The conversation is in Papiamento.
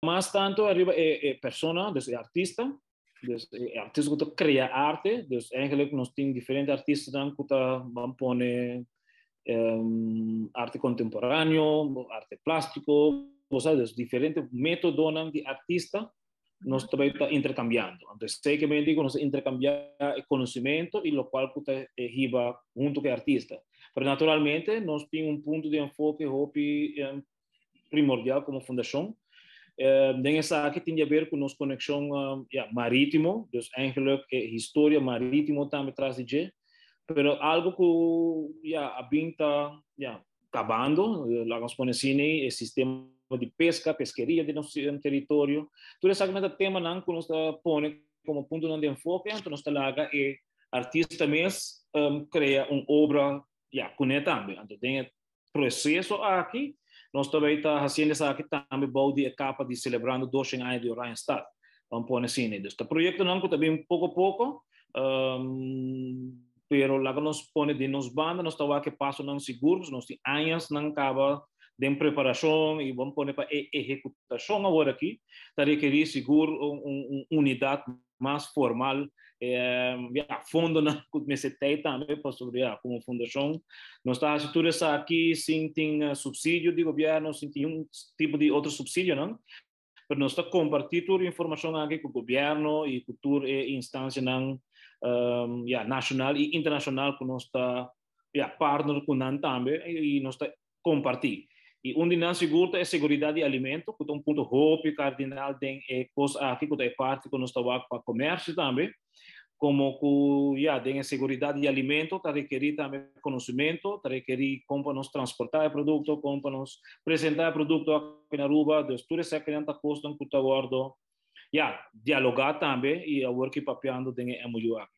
Mas tanto ariba e persona, dus e artista, dus e artista ku ta krea arte, dus eigenlijk nos tin diferente artistanan ku ta ban pone arte kontemporáneo, arte plástiko, bo sa, dus diferente métodonan di artista nos ta bai ta interkambiando. Anto esei ke men di ku nos ta interkambiá e konosementu i lokual ku ta hiba huntu ku e artista. Pero naturalmente nos tin un punto di enfoke hopi primordial komo fundashon. Den esaki tin di haber ku nos konekshon ja, marítimo, dus eigenlijk e historia marítimo tambe tras di dje. Pero algo ku ja, a bin ta ja, kabando, laga nos pone asina, e sistema di peska, peskeria di nos teritorio. Tur esaki nan ta temanan ku nos ta pone komo puntonan di enfoke, anto nos ta laga e artista mes krea un obra ja, kuné tambe. Anto den e proceso aki, nos ta bay ta haciendo esaki tambe bou di e capa di celebrando 200 aña di Oranjestad. Ban pone asina. Dus ta proyectonan cu ta bin poco poco, pero laga nos pone den nos banda, nos ta wak e pasonan sigur, pasobra nos tin añasnan caba den preparacion y ban pone pa e ehecutacion awor aki ta rekeri sigur un unidad mas formal, ya, fondonan ku mester tei tambe pasobra ya komo fundashon nos ta hasi tur esaki sin tin subsidio di gobièrnu, sin tin un tipo di otro subsidionan, pero nos ta kompartí tur informashon aki ku gobièrnu i ku tur e instansianan ya nashonal i internashonal ku nos ta ya partner ku nan tambe i nos ta kompartí. I un di nan sigur ta e seguridat di alimento, ku ta un punto hopi kardinal den e kos aki, ku ta e parti ku nos ta wak pa komersio tambe, komo ku ya den e seguridat di alimento ta rekerí tambe konosementu, ta rekerí kon pa nos transportá e produkto, kon pa nos presentá e produkto aki na Aruba, dus tur esakinan ta kosnan ku ta wòrdu ya dialogá tambe i awor ki papiando den e MOU aki.